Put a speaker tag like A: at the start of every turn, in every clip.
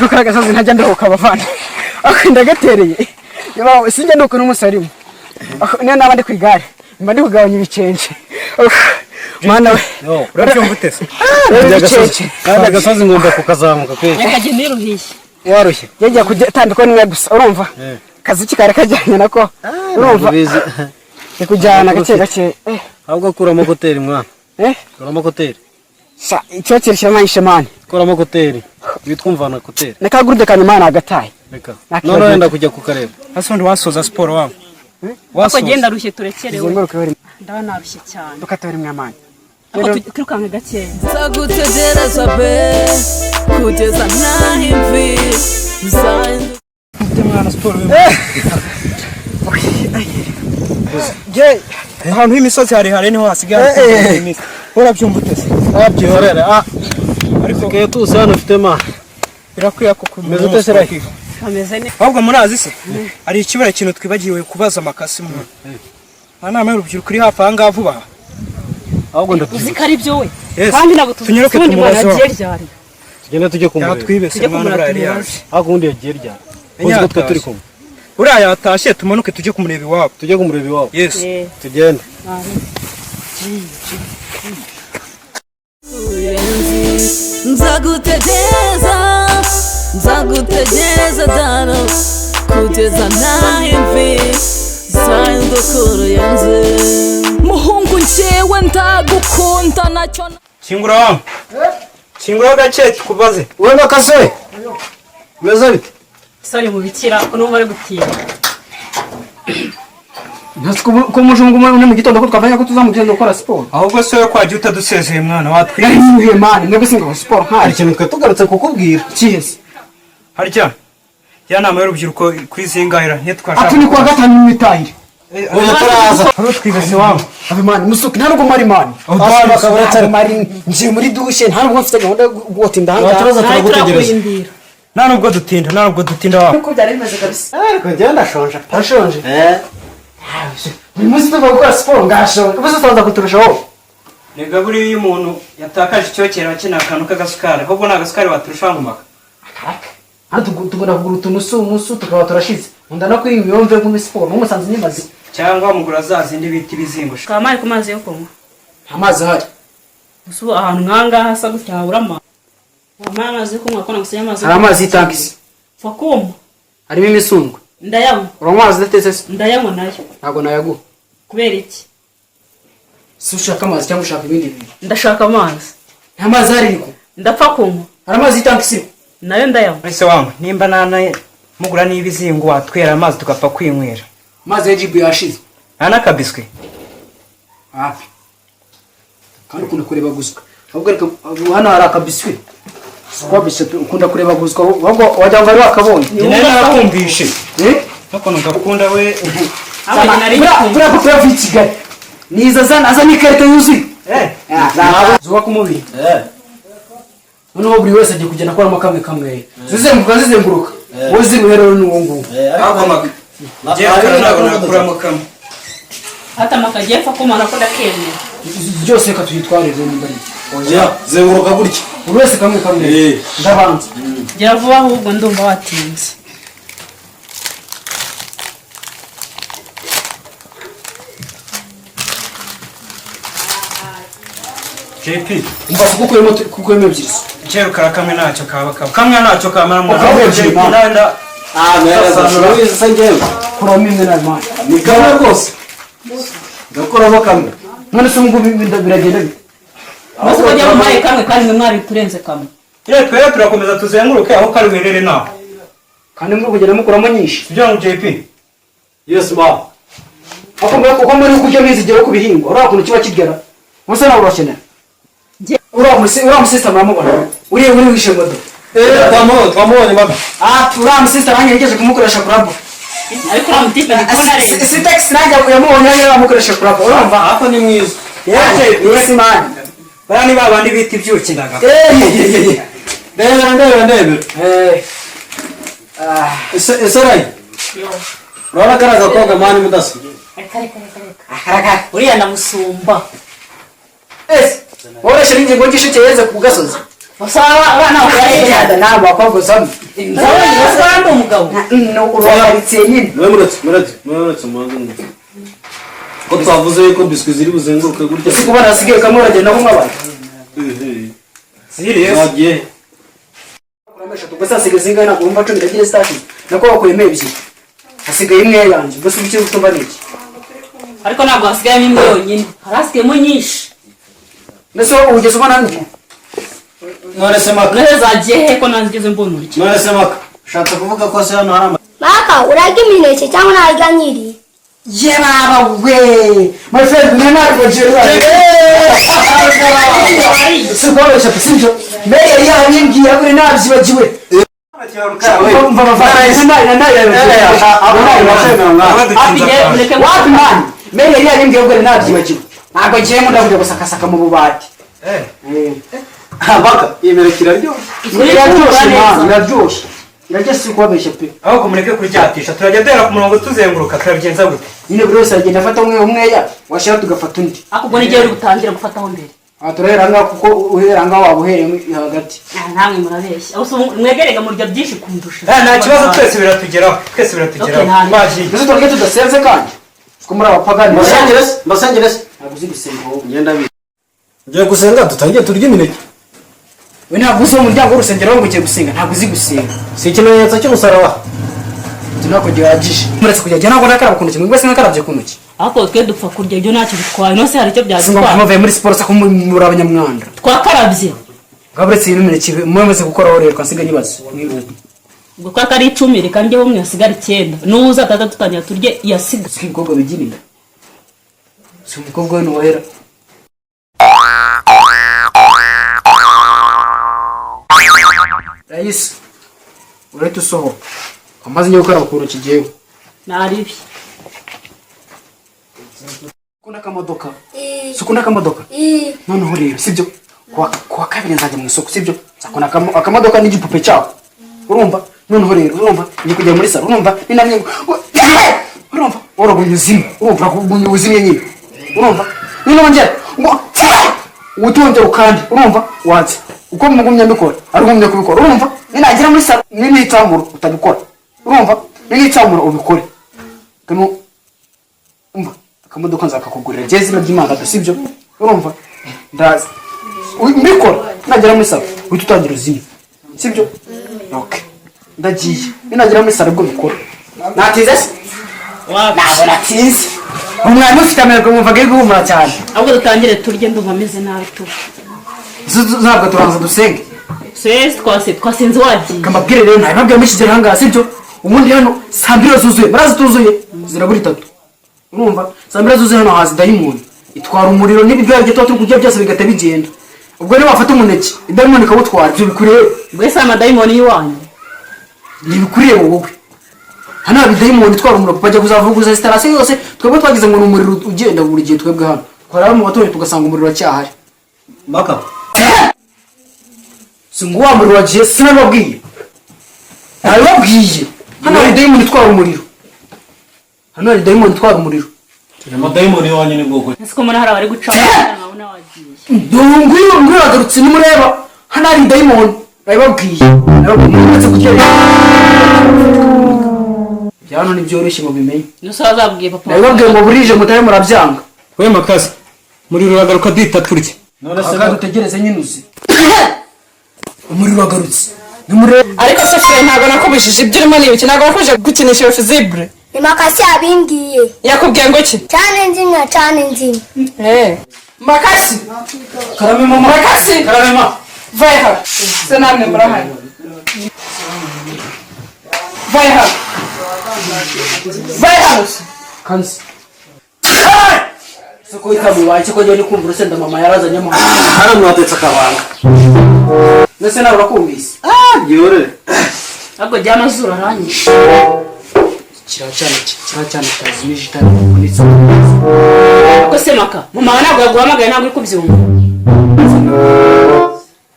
A: Siko kari agasozi ntajya ndohoka abavana. Ako ndagatereye. Niba sinjya ndohoka n'umunsi warimo. Niyo naba ndi ku igare, mba ndi kugabanya ibicenje. Mana we.
B: Urabyumva ute se?
A: Reba ibicenje.
C: Kandi agasozi ngomba kukazamuka pe.
D: Reka jye niruhiye.
C: Warushye?
A: Yagiye kutandikwa n'imwe gusa, urumva? Kazi kari kajyanye nako. Urumva?
C: Ubizi.
A: Ndi kujyana gake gake.
C: Ahubwo kuramo koteri mwana.
A: Eh?
C: Kuramo koteri.
A: Sa icyokere kiramanishe mani.
C: Kuramo koteri. Witwumvana koteri.
A: Nakagurude kanyuma nagataye.
C: Reka.
A: Nakibagiwe.
C: None wenda kujya kukareba.
B: Hasi undi wasoza siporo wangu.
D: Ariko
B: Wasoza.
D: genda rushye turekerewe.
A: Tuzenguruke bari.
D: Ndaba narushye cyane.
A: Dukata bari mwamani.
D: Ariko twirukanke gakeya.
E: Nzagutegereza be kugeza naho imvi zahinduka.
B: Mwana siporo. Je, ahantu h'imisozi harehare niho hasigaye imisozi. Urabyumva ute se?
C: Wabyihorera. Ah,
B: Ariko
C: ke tuzi hano ufite ma.
B: birakwiye ko
C: Umeze ute se Ray?
D: Ameze neza.
B: Ahubwo murazi se? Hari ikibura kintu twibagiwe kubaza Makasi mu. Nta nama y'urubyiruko iri hafi aha ngaha vuba.
C: Ahubwo
D: Uzi
C: ndabyibuka.
D: ko ari byo we.
B: Yes.
D: Kandi ntabwo tuzi
B: Tunyaruke
D: ubundi mwana
B: tumubaze.
D: yagiye ryari.
C: Tugende tujye kumureba.
B: Yatwibese
D: Tujye
B: mwana
D: kumureba
B: buriya yari
D: tumubaze.
B: yaje.
C: Ahubwo ubundi yagiye ryari? Uzi ko twe turi kumwe.
B: Buriya yatashye, tumanuke tujye kumureba iwabo.
C: Tujye kumureba iwabo.
B: Yes.
C: Tugende.
E: Nzagutegereza, nzagutegereza dano kugeza naho imvi zahinduka uruyenzi.
F: Muhungu, njyewe ndagukunda nacyo.
B: Kingura wangu. Kingura gake tukubaze.
C: Wowe Makase. Umeze bite?
D: Sore mu bikira ko numva ari gutinda.
A: Ntasi ko mujungu umwe mu gitondo ko twavanye ko tuza mu gitondo gukora siporo.
B: Ahubwo se wowe kwagiye utadusezeye mwana watwiye.
A: Nari ntuye mani, mwebwe singa siporo
C: Hari
A: nkari.
C: ikintu twe tugarutse kukubwira.
A: Kihese.
B: Harya ya nama y'urubyiruko kuri zingahera ntitwashaka.
A: Ati ni kuwa gatanu n'imitahire.
C: Oya turaza.
B: Hano twibese wangu.
A: Ave mani, musuke nta nubwo mari mani.
C: Aho
A: Mari ngiye muri dushe, nta nubwo mfite gahunda yo gutinda aha ngaha.
C: Turaza turagutegereza.
D: Turakurindira.
B: Nta nubwo dutinda, nta nubwo dutinda wangu.
A: Uko byari bimeze kabisa.
C: Ariko njyewe ndashonje.
A: Urashonje?
C: Eh.
A: Uyu munsi tuva gukora siporo ngashonje. Ubu se utaza kuturushaho.
B: Rega buriya iyo umuntu yatakaje icyokere akeneye akantu k'agasukari, ahubwo nta gasukari waturusha ngo maka.
A: Hano tugomba kugura utunusu nusu tukaba turashize. Nkunda no kwiba iyo mvuye muri siporo n'umusanzu nyimaze.
B: Cyangwa mugura za zindi bita ibizingo.
D: Kaba ku mazi yo kunywa.
A: Nta mazi ahari.
D: Gusa ubu ahantu nk'ahangaha hasa gutya habura amazi. Wampaye amazi yo kunywa ko nagusinya amazi.
A: Hari amazi y'itankisi.
D: Pfa kuma.
A: Harimo imisundwe.
D: Ndayanywa.
A: Uranywa amazi adatetse se?
D: Ndayanywa nayo.
A: Ntabwo nayaguha.
D: Kubera iki?
A: Si ushaka amazi cyangwa ushaka ibindi bintu?
D: Ndashaka amazi.
A: Nta mazi ahari ariko.
D: Ndapfa kunywa.
A: Hari amazi y'itankisi.
D: Nayo ndayanywa.
B: Ese wangu nimba nana mugura n'ibizingo watwera amazi tugapfa kwinywera.
A: Amazi ya jibu yashize.
B: Nta n'akabiswi.
A: Hafi. Kandi ukunda kureba gusa. Ahubwo reka hano hari akabiswi. Siko biswi ukunda kureba gusa ahubwo wagira ngo wari wakabonye.
B: Njye nari narakumvishe.
A: Eh?
B: N'ukuntu ngakunda we.
D: Ahubwo nari
A: Buriya kuko yavuye i Kigali. Niza azana azana ikarita yuzuye.
B: Eh.
A: Zubaka umubiri.
C: Eh.
A: Noneho buri wese agiye kugenda akoramo kamwe kamwe. Zizenguruka zizenguruka. Wowe zimuherero ni uwo nguwo.
B: Ahubwo maka. Njye rukara ntabwo nakuramo kamwe.
D: Hata amakagiye apfa kuma nako ndakemera.
A: Byose reka tuyitwarire nimba ari.
C: Oya, zenguruka gutya.
A: Buri wese kamwe kamwe. Ndabanza.
D: Gira vuba ahubwo ndumva watinze.
B: JP.
A: Umva kuko ukuyemo ebyiri.
B: Njye rukara kamwe ntacyo kaba kaba. Kamwe ntacyo kamara mwana.
A: Ukavuga ebyiri, mwana.
B: Nawe nda.
C: Ah, mera za se njyewe.
A: Kuramo imwe na mwana.
C: Ni kamwe rwose. Ndakuramo kamwe.
A: None se ubu ngubu biragenda bite?
D: Umunsi ko njya muhaye kamwe kandi mwe mwari turenze kamwe.
B: Rero twere turakomeza tuzenguruke aho kari buherere naho.
A: Kandi muri kugenda mukuramo nyinshi.
B: Sibyo ngo JP.
C: Yes ma.
A: Ako muri kuko muri kurya mwizigera ku bihingwa. Uriya kuntu kiba kigera. Musa nawe urakenera. Uriya musista muramubona. Uriya uri wishe modo.
C: Eh, twamubonye mama.
A: Ah, uriya musista nanjye nigeze kumukoresha kurabo.
D: Ariko uriya mutipe ndi kubona arenze.
A: Si taxi nanjye yamubonye nanjye bamukoresha kurabo. Urumva?
C: Ako ni mwiza.
A: Yes man.
B: Bariya ni babandi bita ibyuki ndaga.
A: Eh.
C: Ndebera ndebera ndebera.
A: Eh. Ah,
C: Ese Ray. Urabona kariya gakobwa mani mudasa.
D: Reka reka reka reka.
A: akaraka.
D: Uriya ndamusumba.
A: Ese, woresha n'ingingo ngishike yeze ku gasozi.
D: Gusa abana
A: Yada ntabwo wakobwa usamo.
D: Urabona ndi umugabo.
A: Urahagaritse nyine.
C: Mwe muretse muretse muretse mubanze mwumve. Ko twavuze yuko biswi ziri buzenguruke gutya.
A: Ese kuba nasigaye kamwe uragenda nko nk'abantu.
B: Ziriye.
C: Zagiye.
A: Ubwo se hasigaye zingahe? Ntabwo wumva 12 zitashyize, nako wakuyemo ebyiri, hasigaye imwe yanjye. Ubwo se uba ukiri gutumva ni iki?
D: Ariko ntabwo hasigayemo imwe yonyine, hari hasigayemo nyinshi.
A: Mbese wowe ugeze ubona nde?
C: None se Maka.
D: Nohe zagiye he ko ntazigeze mbona urya?
C: None se Maka. Ushatse kuvuga ko se hano hari ama
G: Maka, urarya imineke cyangwa ntarya nyiri?
A: Ye baba we, my friend, mwe ntabwo jeri si ukubabeshya pe, sibyo? Mbere yari yabimbwiye kuri nabyibagiwe. Umva abavandimwe,
D: Mureke.
A: Wapi man, mbere yari yabimbwiye kuri nabyibagiwe. Ntabwo ngiye nkunda kujya gusakasaka mu bubati.
C: Maka, iyi mineke iraryoshye.
A: Iraryoshye man, iraryoshye, iraryoshye, si ukubabeshya pe.
B: Ahubwo mureke kuryatisha, turajya duhera ku murongo tuzenguruka, turabigenza gute?
A: Nyine buri wese aragenda afata umwe umweya, washira tugafata undi.
D: Ariko ubwo n'igihe uri butangire gufataho mbere.
A: Aha turahera ngaho, kuko uhera ngaho waba uhereye hagati.
D: Ah, namwe murabeshya. Aho se ubu mwegerega murya byinshi kundusha.
B: Eh, nta kibazo, twese biratugeraho, twese biratugeraho.
D: Okay, nta-
B: Twagiye.
A: Mbese turarya tudasenze kandi kuko muri abapagani?
C: Mbasengere se, mbasengere se.
A: Ntabwo uzi gusenga wowe.
C: Ngenda bize. Ngiye gusenga dutangiye turya imineke.
A: We ntabwo uzi umuryango w'urusengero ngo ugiye gusenga, ntabwo uzi gusenga.
C: Si ikimenyetso cy'umusaraba.
A: Ibyo ntabwo gihagije, muretse kujya ntabwo nakaraba ku ntoki, mwebwe se nakarabye ku ntoki?
D: Ariko twe dupfa kurya, ibyo ntacyo bitwaye. No se hari icyo
A: Singa
D: byadutwara?
A: muvuye muri siporo se ko muri abanyamwanda?
D: Twakarabye.
A: Ngaho uretse iyi mineke mumaze gukoraho rero twasigaye nyibazo.
D: Ubwo kwa ko ari 10, reka njyewe umwe hasigara 9, n'uza ataza dutangira turye iyasiga.
A: Si ibikorwa bigira inda, si umukobwa we ntiwahera. Rayisi, urahita usohoka amazi, ngiye gukaraba ku ntoki jyewe.
D: Naribi.
A: Ukunda akamodoka? Si ukunda akamodoka? Noneho rero sibyo, kuwa kabiri nzajya mu isoko, sibyo? Nzakuna akamodoka n'igipupe cyako, urumva? Noneho rero urumva ngiye kujya muri salo, urumva ninamye, urumva waragumye uzimye, urumva uragumye uzimye nyine, urumva ninongera ngo utongera ukandi, urumva watse uko mugumye mbikora, ari ugumye kubikora, urumva ninagera muri salo ninitsamura utabikora, urumva ninitsamura ubikore. Kano umva akamodoka nzakakugurira njye izina ry'Imana da, sibyo? Urumva ndaza mbikora nagera muri salo uhita utangira uzimye, sibyo? Okay, ndagiye, ninagera muri salo ubwo bikora. Natinze se? Ntabwo natinze. Umwana ufite amerwe mwumvaga ari guhumura cyane.
D: Ahubwo dutangire turye, ndumva ameze nabi tu.
A: Ntabwo turanza dusenge?
D: Twese twase twasinze wagiye.
A: Kamabwire rero, ntabibabwira muri kigero ahangaha, sibyo? Ubundi hano saa 2 zuzuye, murazi tuzuye zirabura 3, urumva saa 2 zuzuye hano haza dayimoni itwara umuriro n'ibiryo byo tuba turi kurya byose bigahita bigenda. Ubwo niba wafata umuneke idayimoni ikawutwara, ibyo bikureba.
D: Mbese amadayimoni y'iwanyu?
A: Ntibikureba wowe. Hano haba idayimoni itwara umuriro, bajya kuzavuguza sitarasiyo yose. Twebwe twagize ngo ni umuriro ugenda buri gihe, twebwe hano twaraba mu baturanyi tugasanga umuriro uracyahari.
C: Maka.
A: Si ngo wa muriro wagiye? Sinababwiye, nabibabwiye, hano hari dayimoni itwara umuriro, hano hari dayimoni itwara umuriro.
C: Amadayimoni iwanyu ni bwoko ki?
D: Ese ko mbona hari abari gucamo nkabona wagiye?
A: Nguyu nguyu yagarutse, nimureba hano hari dayimoni, nabibabwiye, nabibabwiye, muretse kugerera ibya hano ntibyoroshye ngo bimenye.
D: Nusa wazabwiye papa.
A: Nabibabwiye ngo burije mutari murabyanga.
B: We Makasi, umuriro uragaruka duhita turya.
C: None se
A: Aka dutegereze nyine uzi umuriro uragarutse, nimureba.
H: Ariko se fure, ntabwo nakubujije ibyo urimo ni ibiki? Ntabwo nakubujije gukinisha iyo fizibure.
G: Ni Makasi yabimbwiye.
H: Yakubwiye ngo iki?
G: Cyane nzimya, cyane nzimya.
H: Eh. Makasi!
A: Karame mama.
H: Makasi!
A: Karame ma.
H: Vaye hano se, namwe murahari, vaye hano, vaye hano se.
A: Kansi siko itamubaye cyo kongera kumva urusenda mama yarazanyemo.
C: Hano mwatetse akabanga.
A: Ndetse nawe urakumvise.
C: Ah, byihorere.
D: Ahubwo jya amazuru aranyishe.
A: Kiriya cyana, kiriya cyana cyazimije itara rifunitse.
D: Ariko se Maka, mama wawe ntabwo yaguhamagaye? Ntabwo uri kubyumva?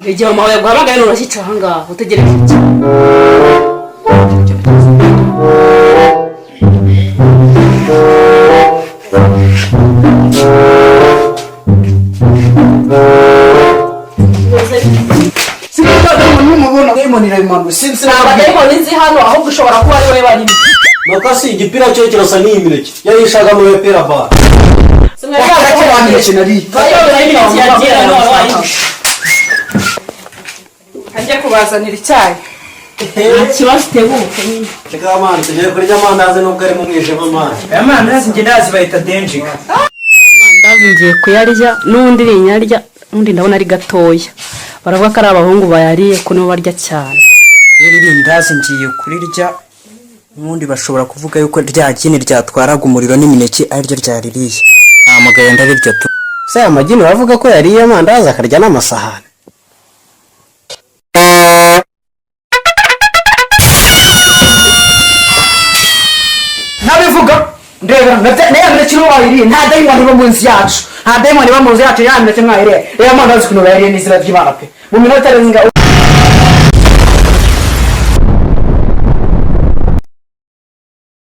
D: Igihe mama wawe yaguhamagaye none urashyica ahangaha utegereje iki?
A: Sinigeze numubona, dayimoni irabimanura. Ntabwo sinzi.
H: Nta badayimoni nzi hano, ahubwo ushobora kuba ari wowe barimo.
C: Makasi, igipira cye kirasa n'iyi mineke yarishaga mu mupira bara.
A: Wa mineke nariye.
D: Imineke yagiye none wayihishe.
H: Ajya kubazanira icyayi.
D: Nta kibazo, utebuke nyine.
C: Reka mani, tugiye kurya amandazi nubwo ari mu mwijima, mani.
B: Aya mandazi njye ndazi, bayita denjika.
D: Amandazi ngiye kuyarya, n'ubundi rinyarya n'ubundi ndabona ari gatoya. Baravuga ko ari abahungu bayariye, ko nibo barya cyane.
B: Rero iri ndazi ngiye kurirya, n'ubundi bashobora kuvuga yuko rya gini ryatwaraga umuriro n'imineke ariryo ryaririye. Nta mugayo, ndarirya tu.
C: Se aya magini bavuga ko yariye amandazi akarya n'amasahani.
A: Nabivuga ndebera na ya mineke nibo bayiriye. Nta dayimoni iba mu nzu yacu, nta dayimoni iba mu nzu yacu. Ya mineke mwayiriye, reba amandazi ukuntu bayariye n'izina ry'Imana pe, mu minota irenze.